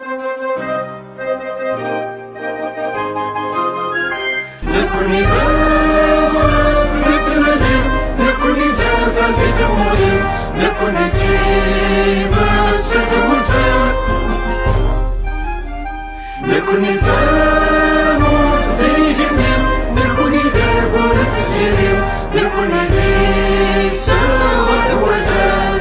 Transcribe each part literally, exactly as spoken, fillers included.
Nekkni d aɣref n tlelli, nekkni d zerfa di tmuri, nekkni d times d wuzal. Nekkni d tamurt d igenni, nekkni d agur d tziri, nekkni d iseɣ d wazal.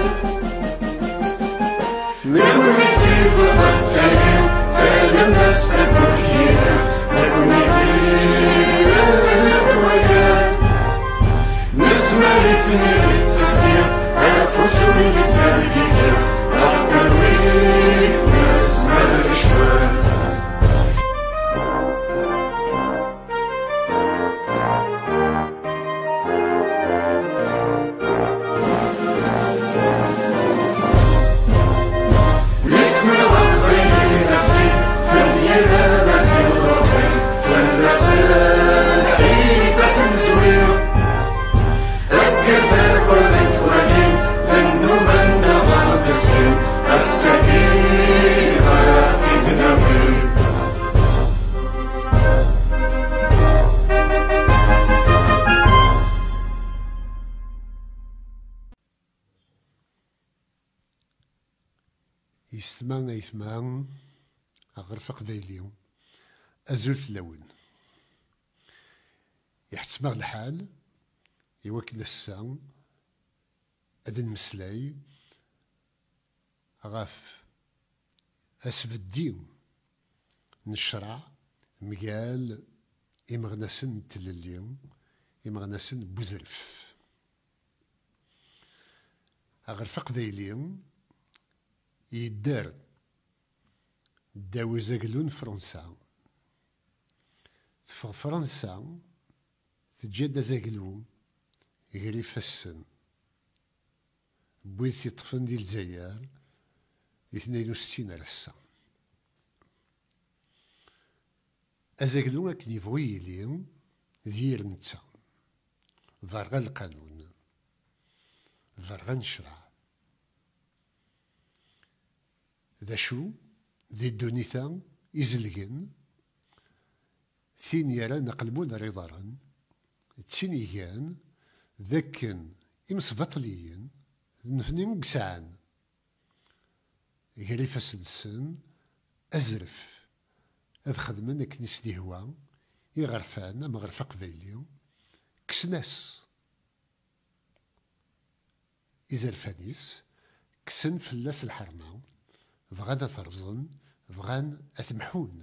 Nekkni d tiẓeṭ d tayri, d talemmast akked yiri, nekkni d ilel d wayal. Nezmer i tniri d teẓgi, afus ur yettergigi, ɣef talwit nezmer lecɣal. Isem-nneɣ aqbayli d asin, fell-i d amaziɣ d uqil, fell-as lɛid ad t-nezwir. Akken takurt i nettwali, d nnuba-nneɣ ad d-tessin, ass-agi ad tt-id-nawi. Yessetma ayetma, aɣref aqbayli, azul fell-awen. Iḥettem-aɣ lḥal i wakken ass-a ad nmeslay ɣef asbeddi n ccṛeɛ mgal imeɣnasen n tlelli, imeɣnasen n uzref. Aɣref aqbayli yedder ddaw uzaglu n Fransa. Teffeɣ Fransa, teǧǧa-d azaglu gar ifassen n wid t-iṭṭfen di Lezzayer di tnayen u settin ar ass-a. Azaglu akken yebɣu yili d yir netta, berra lqanun, berra n ccreɛ. D acu di ddunit-a izelgen, tin yerran aqelmun ar iḍarren, d tin igan d akken imesbaṭliyen d nutni i yesɛan gar ifassen-nsen azref ad xedmen akken i s-d-ihwa iɣerfan, ameɣref aqbayli, kksen-as izerfan-is, kksen fell-as lḥerma, bɣan ad t-rẓen, bɣan ad t-mḥun.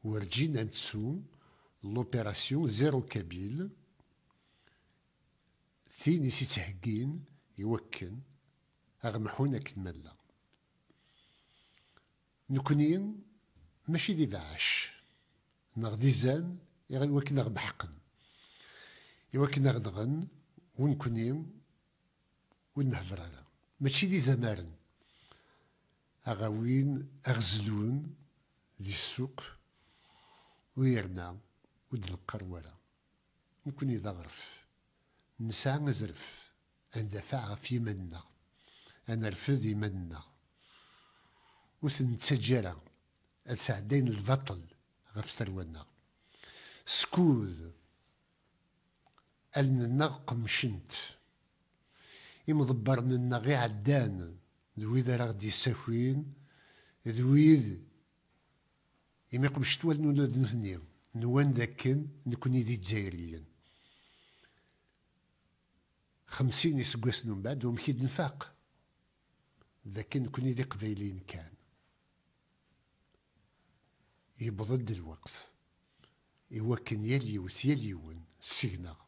Werǧin ad nettu l'opération zéro kabyle, tin i s-ittheggin i wakken ad ɣ-mḥun akken ma nella. Nekni mačči d ibeɛɛac neɣ d izan i wakken ad ɣ-meḥqen, i wakken ad ɣ-nɣen, u nekni ur nhebber ara. Mačči d izamaren a ɣ-awin, a ɣ-zlun di ssuq, u yerna ur d-neqqar wara. Nekni d aɣref. Nesɛa azref ad ndafeɛ ɣef yiman-nneɣ, ad nerfed iman-nneɣ. Ur ten-nettaǧǧa ara ad sɛeddayen lbaṭel ɣef tarwa-nneɣ. Skud allen-nneɣ qemcent, imḍebbren-nneɣ iɛeddan d wid ara ɣ-d-yessakin, d wid imi qemcent wallen ula d nutni, nwan dakken nekni d Izzayriyen. Xemsin iseggasen umbeɛd, umek i d-nfaq dakken nekni d Iqbayliyen kan. Yewweḍ-d lweqt i wakken yal yiwet, yal yiwen seg-neɣ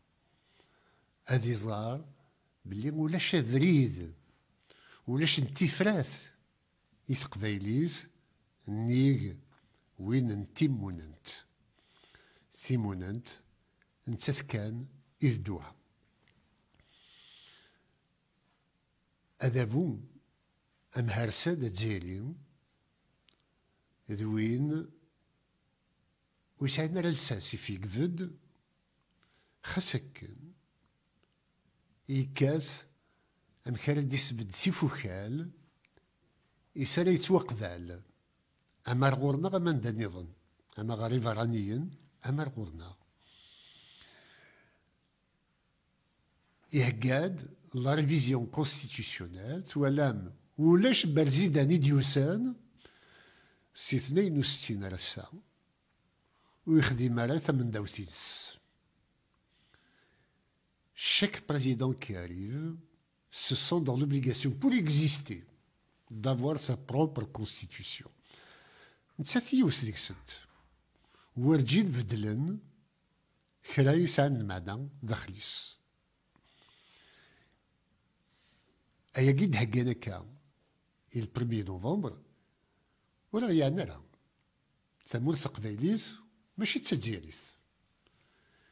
ad iẓer belli ulac abrid, ulac n tifrat i teqbaylit nnig win n timunent. Timunent, nettat kan i d ddwa. Adabu amharsan azzayri d win ur yesɛin ara lsas imi yebded, xas akken yekkat amek ara d-isbedd tifukal is ara yettwaqbal ama ar ɣur-neɣ ama anda nniḍen, ama ɣer iberraniyen ama ar ɣur-neɣ. Ihegga-d la révision constitutionnelle, twalam ulac Berzidan i d-yusan si tnayen u settin ar ass-a, ur yexdim ara tamendawt-ines. Chaque président qui arrive se sent dans l'obligation, pour exister, d'avoir sa propre constitution. Nettat yiwet deg-sent. Werǧin beddlen kra yesɛan lmeɛna daxel-is. Ayagi d-heggan akka i le premier novembre, ur aɣ-yeɛni ara. Tamurt taqbaylit mačči d tazzayrit.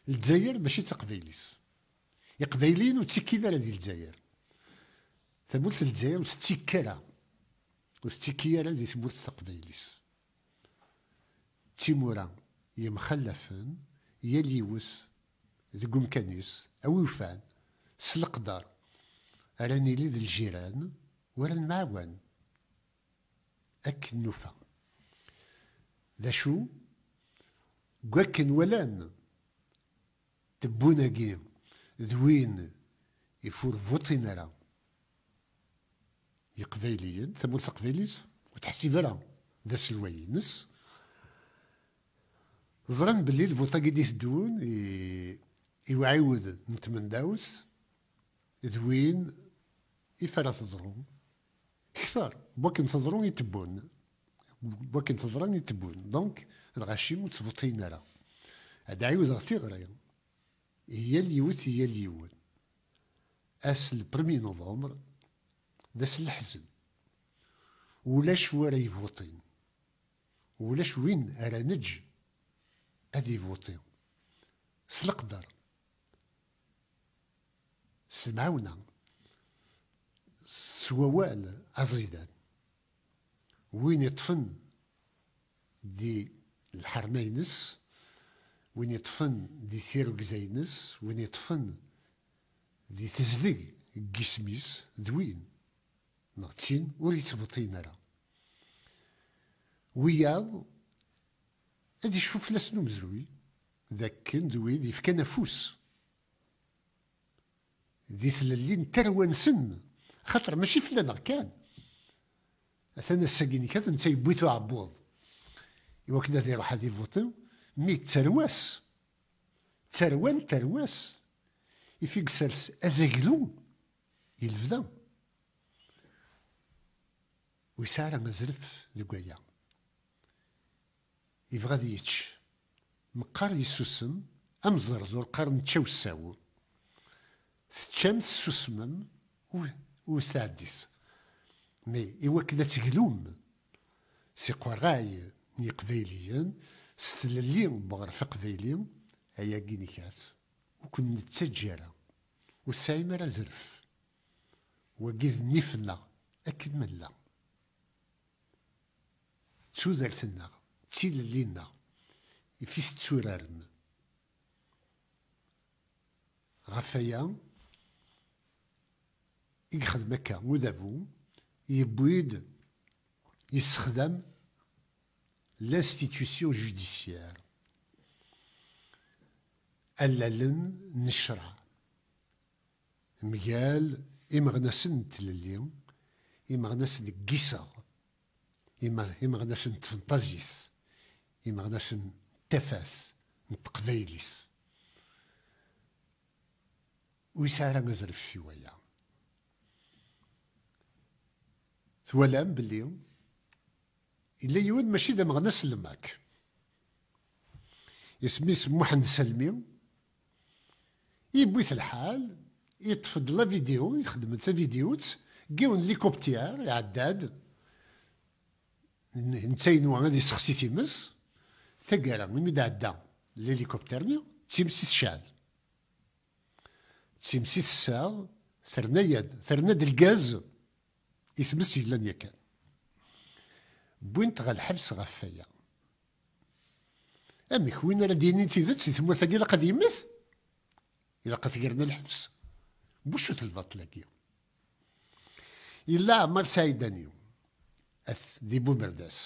Lezzayer mačči d taqbaylit. Iqbayliyen ur ttikkin ara di Lezzayer. Tamurt n Lezzayer ur tettikki ara. Ur tettikki ara di tmurt taqbaylit. D timura yemxallafen, yal yiwet deg umkan-is, a wi yufan, s leqder ara nili d ljiran, u ara nemɛawan akken nufa. D acu? Deg wakken walan tebbun-agi d win if ur vuṭin ara Iqbayliyen, tamurt taqbaylit, ur teḥsib ara d aselway-ines. Ẓran belli lvuṭ-agi d-iteddun i, i uɛiwed n tmendawt d win if ara teḍru kter n wakken teḍru i tebbun, n wakken teḍra i tebbun. Donc, lɣaci ur ttvuṭiyen ara. Ad ɛiwdeɣ tiɣri i yal yiwet, i yal yiwen. Ass le premier novembre, d ass n leḥzen. Ulac wi ara ivuṭin. Ulac win ara neǧǧ ad ivuṭi. S leqder, s lemɛawna, s wawal aẓidan. Win iṭṭfen di lḥerma-ines, win iṭṭfen di tirugza-ines, win iṭṭfen di tezdeg n yisem-is, d win neɣ d tin ur yettbuṭin ara. Wiyaḍ ad icfu fell-asen umezruy, d akken d wid yefkan afus di tlelli n tarwa-nsen, xaṭer mačči fell-aneɣ kan. Atan ass-agi nekkat netta yewwi-t uɛebbuḍ i wakken ad iruḥ ad ivuṭi, mi d tarwa-s, d tarwa n tarwa-s, if i yessers azaglu i lebda. Ur yesɛi ara azref deg waya. Yebɣa ad yečč. Meqqar yessusem, am Zerzuṛ qqaren ččaw ssaw. Teččam, tessusmem, ur, ur sɛeddit. Mais i wakken ad teglum s iqerray n Yiqbayliyen, s tlelli n weɣref aqbayli, ayagi nekkat, ur ken-nettaǧǧa ara. Ur tesɛim ara azref. Wagi d nnif-nneɣ, akken ma nella. D tudert-nneɣ, d tilelli-nneɣ, if i tetturarem. Ɣef waya i yexdem akka udabu, yewwi-d, yessexdam l'institution judiciaire, allalen n ccreɛ, mgal imeɣnasen n tlelli, imeɣnasen n yiseɣ, ima-, imeɣnasen n tfenṭazit, imeɣnasen n tafat n teqbaylit. Ur yesɛi ara azref i waya. Twalam belli yella yiwen mačči d ameɣnas n lmak. Isem-is Muḥend Salmi. Yewwi-t lḥal, yeṭṭef-d la vidéo, yexdem-d tavidyut, n yiwen n likuptir iɛedda-d, n-, netta yenwa ad yessexsi times, taggara, imi d-ɛedda l'hélicoptère-nni, d times i tecɛel. D times i tessaɣ, terna-yad, terna-d lgaz i tmes yellan yakan. Wwin-t ɣer lḥebs ɣef waya. Amek, win ara d-yinin tidet di tmurt-agi ilaq ad yemmet? Ilaq ad t-gren lḥebs. Bucet lbaṭel-agi. Yella Ɛmar Saɛidani, at, di Bumerdas.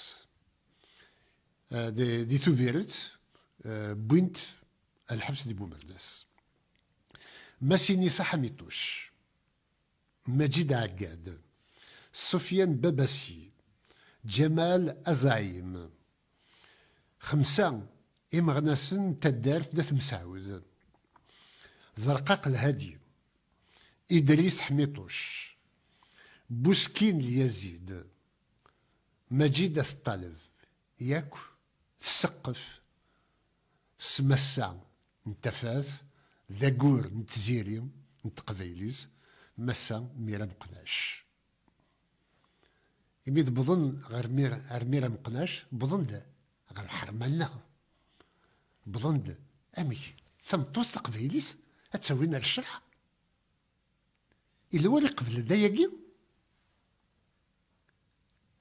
Eh, di, di Tubiret, eh, wwin-t ɣer lḥebs di Bumerdas. Masinisa Ḥamituc, Maǧid Ɛeggad, Sufyan Babasi, Ǧamal Azaɛim, xemsa imeɣnasen n taddart n At Mesɛud, Zerqaq Lhadi, Idris Ḥmiṭuc, Buskin Lyazid, Maǧid At Ṭṭaleb, yakk tseqqef s massa n tafat d aggur n tziri n teqbaylit, massa Mira Meqnac. Imi d-wwḍen ɣer Mir-, ɣer Mira Meqnac, wwḍen-d ɣer lḥerma-nneɣ. Wwḍen-d amek tameṭṭut taqbaylit ad tt-awin ar ccreɛ. Yella win iqeblen ayagi?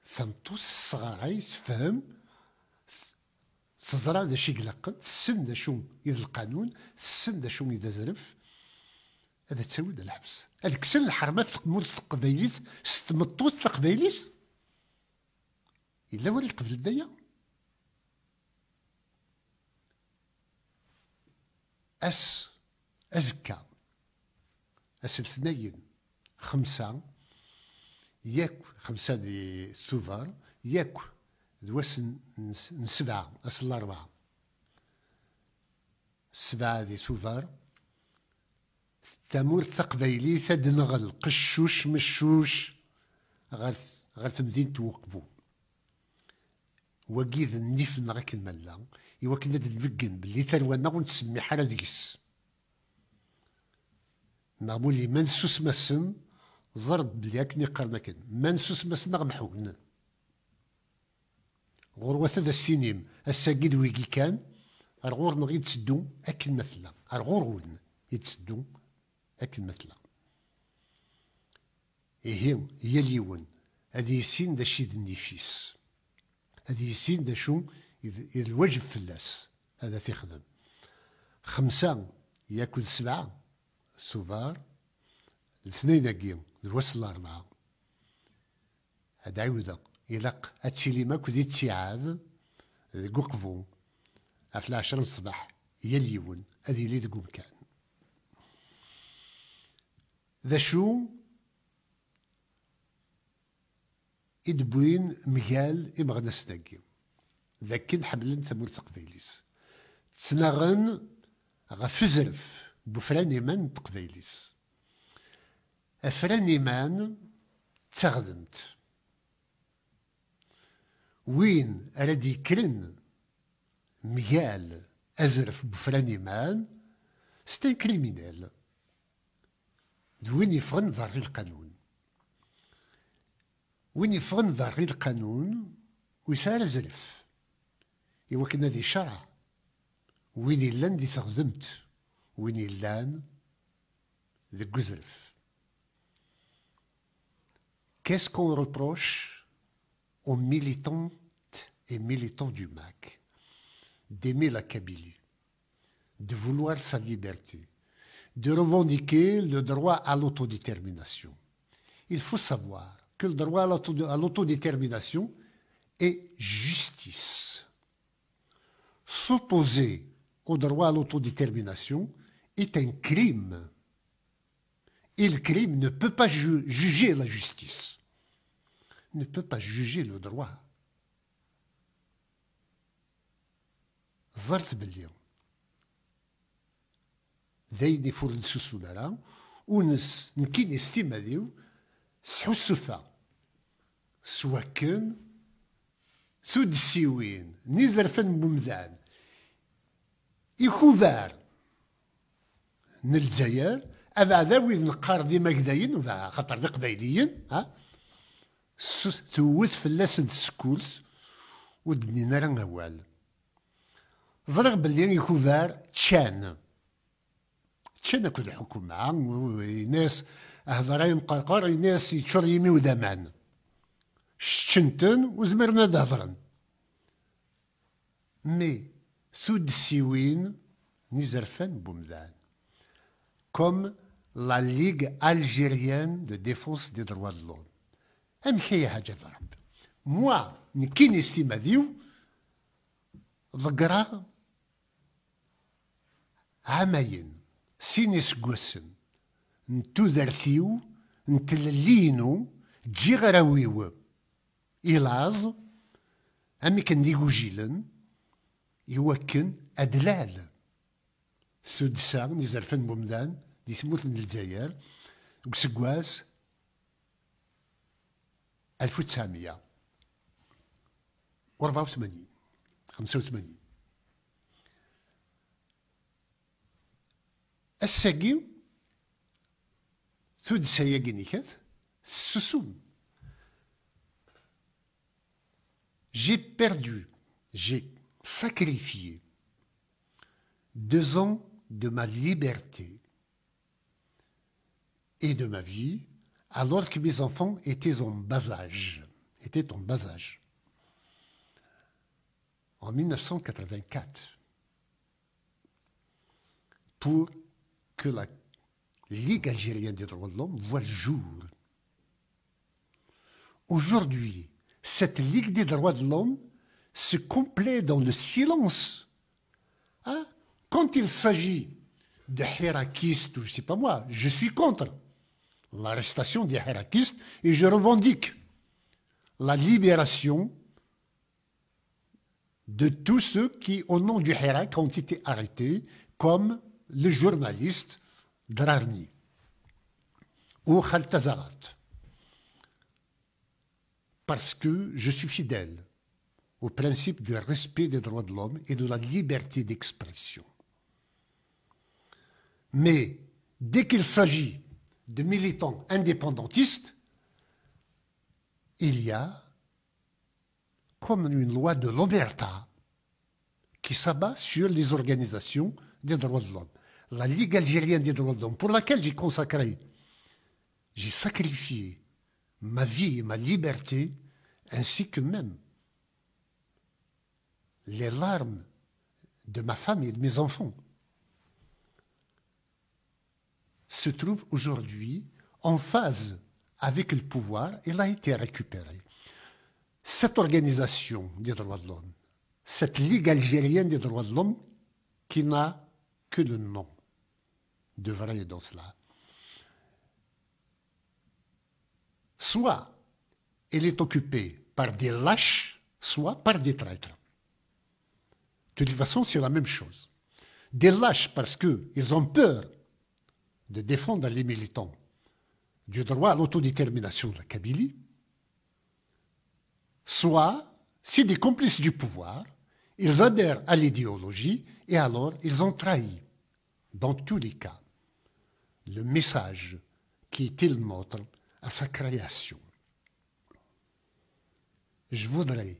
Tameṭṭut tesɣaray, tefhem, teẓra d acu i ilaqen, tessen d acu i d lqanun, tessen d acu i d azref, ad tt-awin ɣer lḥebs. Ad kksen lḥerma ɣef tmurt taqbaylit s tmeṭṭut taqbaylit? Yella win iqeblen aya? Ass azekka, ass letnayen, xemsa, yakk, xemsa di Tuber, yakk d wass n, n, n sebɛa, ass n larebɛa. Sebɛa di Tuber, tamurt taqbaylit ad d-nɣel qeccuc meccuc ɣer, ɣer temdint n Uqbu. Wagi d nnif-nneɣ akken ma nella, i wakken ad d-nbeggen belli tarwa-nneɣ ur nettsemmiḥ ara deg-s. Neɣ muli ma nsusem-asen, ẓer belli akken i qqaren akken, ma nsusem-asen ad ɣ-mḥun. Ɣurwat ad as-tinim, ass-agi d wigi kan, ar ɣur-neɣ i d-teddu akken ma tella, ar ɣur-wen i d-teddu akken ma tella. Ihi, yal yiwen ad yissin d acu i d nnif-is, ad yissin d acu i d, i d lwaǧeb fell-as ad t-ixdem. Xemsa yakk d sebɛa, Tuber, letnayen-agi d wass n larebɛa. Ad ɛiwdeɣ, ilaq ad tilim akk di ttiɛad deg Uqbu ɣef lɛecṛa n ṣṣbeḥ, yal yiwen ad yili deg umkan. D acu i d-wwin mgal imeɣnasen-agi? D akken ḥemmlen tamurt taqbaylit. Ttnaɣen ɣef uzref n ufran iman n teqbaylit. Afran iman d taɣdemt. Win ara d-yekkren mgal azref n ufran iman, c'est un criminel. D win yeffɣen berra i lqanun. Win yeffɣen berra i lqanun, ur yesɛi ara azref i wakken ad icaṛɛeɛ win yellan di teɣdemt, win yellan deg uzref. Qu'est-ce qu'on reproche aux militantes et militants du mac d'aimer la Kabylie, de vouloir sa liberté, de revendiquer le droit à l'autodétermination? Il faut savoir que le droit à l'auto-, à l'autodétermination est justice. S'opposer au droit à l'autodétermination est un crime. Et le crime ne peut pas ju-, juger la justice. Ne peut pas juger le droit. Ẓret belli d ayen i ur nessusul ara, ur nes-, nekkini s timmad-iw sḥussufeɣ s wakken tuddsiwin n yizerfan n umdan, ikubar n Lezzayer, abeɛda wid neqqar d imagdayen, ubeɛ-, axaṭer d iqbayliyen, ha? S-, tewwet fell-asen tsekkurt, ur d-nnin ara awal. Ẓriɣ belli ikubar ččan. Ččan akked lḥukuma, u-, yenna-yas, hder ay amqerqer, yenna-yas, yeččur yimi-w d aman. Ččen-ten, ur zmiren ad hedren. Mais tuddsiwin n yizerfan n umdan, comme la Ligue algérienne de défense des droits de l'homme. Amek ay, a Ḥaǧ Abarab? Moi, nekkini s timmad-iw, ḍeggreɣ ɛamayen, sin iseggasen, n tudert-iw, n tlelli-inu, ǧǧiɣ arraw-iw i laẓ, am akken d igujilen, i wakken ad d-lal tuddsa n izerfan n wemdan di tmurt n Lezzayer deg useggas alef u tesɛemya u rebɛa u tmanyin, xemsa u tmanyin. Ass-agi, tuddsa-agi n ikat tessusum. J'ai perdu, j'ai sacrifié deux ans de ma liberté et de ma vie alors que mes enfants étaient en bas âge, étaient en bas âge, en mille neuf cent quatre-vingt-quatre, pour que la Ligue algérienne des droits de l'homme voit le jour. Aujourd'hui, cette Ligue des droits de l'homme se complaît dans le silence. Hein ? Quand il s'agit de hirakistes, ou je sais pas moi, je suis contre l'arrestation des hirakistes et je revendique la libération de tous ceux qui, au nom du Hirak, ont été arrêtés, comme le journaliste Drarni ou Khalta Zarat. Parce que je suis fidèle au principe du respect des droits de l'homme et de la liberté d'expression. Mais dès qu'il s'agit de militants indépendantistes, il y a comme une loi de l'omerta qui s'abat sur les organisations des droits de l'homme. La Ligue algérienne des droits de l'homme, pour laquelle j'ai consacré, j'ai sacrifié ma vie et ma liberté, ainsi que même les larmes de ma femme et de mes enfants, se trouve aujourd'hui en phase avec le pouvoir. Elle a été récupérée. Cette organisation des droits de l'homme, cette Ligue algérienne des droits de l'homme, qui n'a que le nom de vrai dans cela, soit elle est occupée par des lâches, soit par des traîtres. De toute façon, c'est la même chose. Des lâches parce qu'ils ont peur de défendre les militants du droit à l'autodétermination de la Kabylie, soit c'est des complices du pouvoir, ils adhèrent à l'idéologie et alors ils ont trahi, dans tous les cas, le message qui était le nôtre à sa création. Je voudrais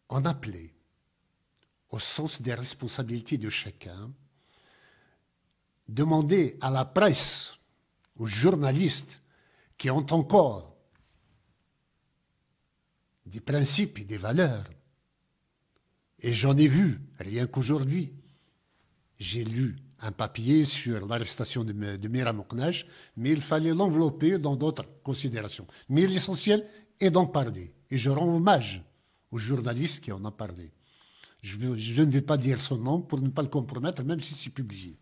en appeler au sens des responsabilités de chacun, demander à la presse, aux journalistes qui ont encore des principes et des valeurs, et j'en ai vu, rien qu'aujourd'hui, j'ai lu un papier sur l'arrestation de, de Mira Moknash, mais il fallait l'envelopper dans d'autres considérations. Mais l'essentiel est d'en parler. Et je rends hommage au journaliste qui en a parlé. Je, veux- je ne vais pas dire son nom pour ne pas le compromettre, même si c'est publié.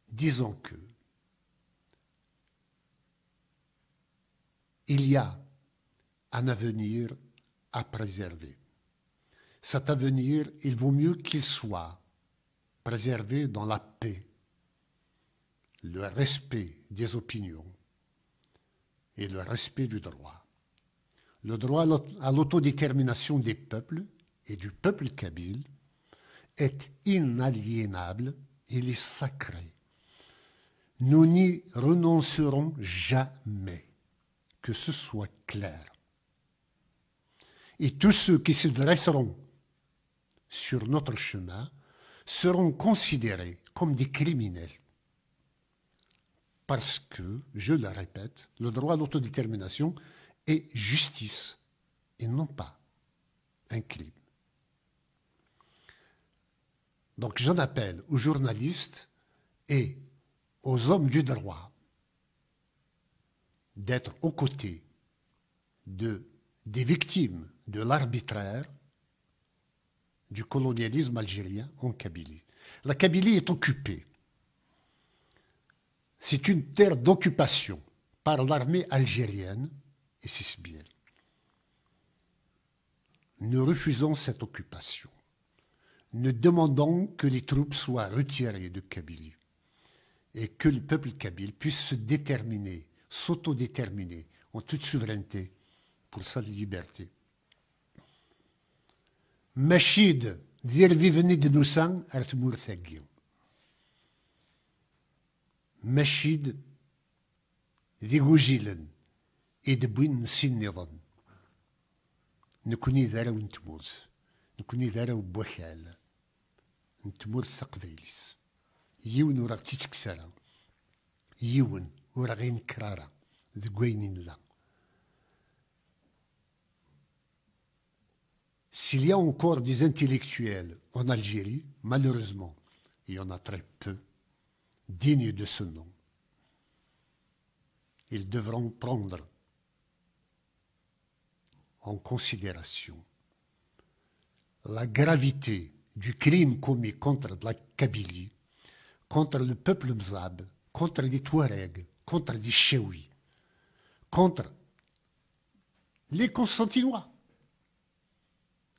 Disons que il y a un avenir à préserver. Cet avenir, il vaut mieux qu'il soit préservé dans la paix, le respect des opinions et le respect du droit. Le droit à l'aut- à l'autodétermination des peuples et du peuple kabyle est inaliénable, il est sacré. Nous n'y renoncerons jamais, que ce soit clair. Et tous ceux qui se dresseront sur notre chemin seront considérés comme des criminels. Parce que, je le répète, le droit à l'autodétermination est justice et non pas un crime. Donc j'en appelle aux journalistes et aux hommes du droit d'être aux côtés de, des victimes de l'arbitraire du colonialisme algérien en Kabylie. La Kabylie est occupée. C'est une terre d'occupation par l'armée algérienne, et c'est bien. Nous refusons cette occupation. Nous demandons que les troupes soient retirées de Kabylie et que le peuple kabyle puisse se déterminer, s'autodéterminer en toute souveraineté pour sa liberté. Mačči d irbiben i d-nusa ar tmurt-agi. Mačči d d igujilen i d-wwin sin nniḍen. Nekni d arraw n tmurt, nekni d arraw n wakal n tmurt taqbaylit. Yiwen ur aɣ-tt-ittekkes ara, yiwen ur aɣ-inekkeṛ ara deg wayen i nella. S'il y a encore des intellectuels en Algérie, malheureusement, il y en a très peu dignes de ce nom. Ils devront prendre en considération la gravité du crime commis contre la Kabylie, contre le peuple mzab, contre les Touaregs, contre les Chaouis, contre les Constantinois.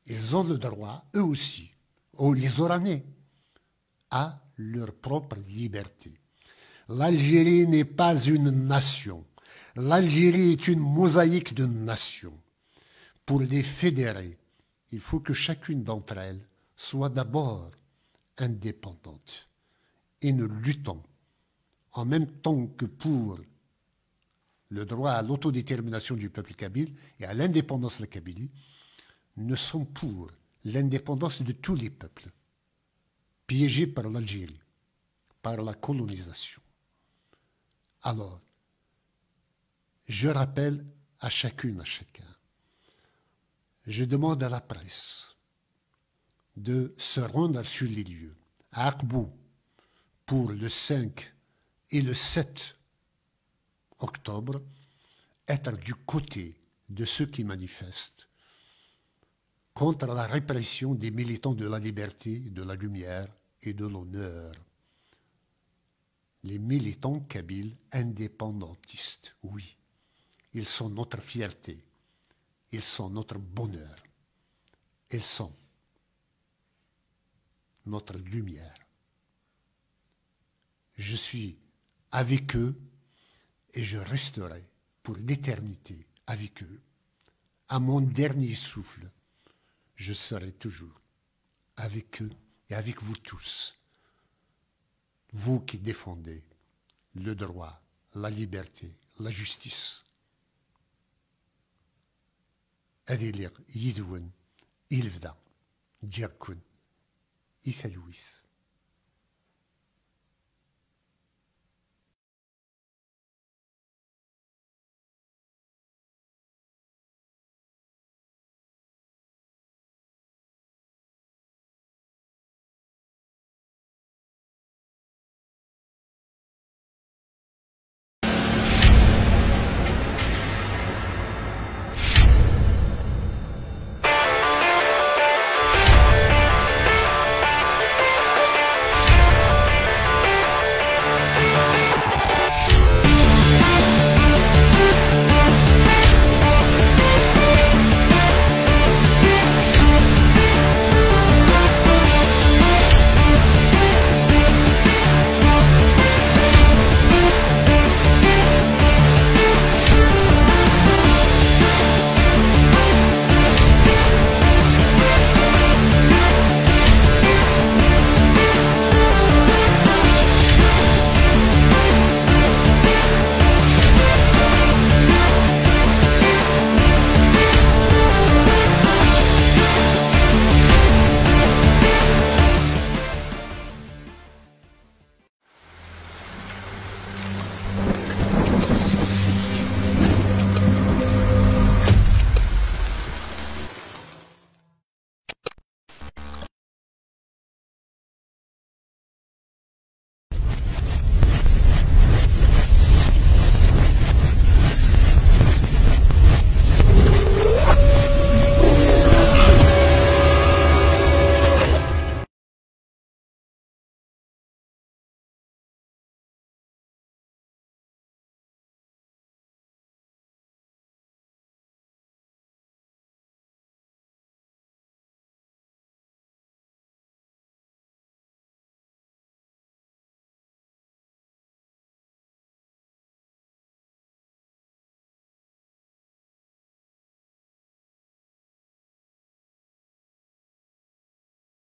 Ils ont le droit, eux aussi, ou les Oranais, à leur propre liberté. L'Algérie n'est pas une nation. L'Algérie est une mosaïque de nations. Pour les fédérer, il faut que chacune d'entre elles soit d'abord indépendante. Et nous luttons en même temps que pour le droit à l'autodétermination du peuple kabyle et à l'indépendance de la Kabylie, nous sommes pour l'indépendance de tous les peuples piégés par l'Algérie, par la colonisation. Alors, je rappelle à chacune, à chacun, je demande à la presse de se rendre sur les lieux, à Akbou, pour le cinq et le sept octobre, être du côté de ceux qui manifestent contre la répression des militants de la liberté, de la lumière et de l'honneur. Les militants kabyles indépendantistes, oui, ils sont notre fierté, ils sont notre bonheur, ils sont notre lumière. Je suis avec eux et je resterai pour l'éternité avec eux. À mon dernier souffle, je serai toujours avec eux et avec vous tous, vous qui défendez le droit, la liberté, la justice. Ad iliɣ yid-wen i lebda, ǧǧiɣ-ken i talwit.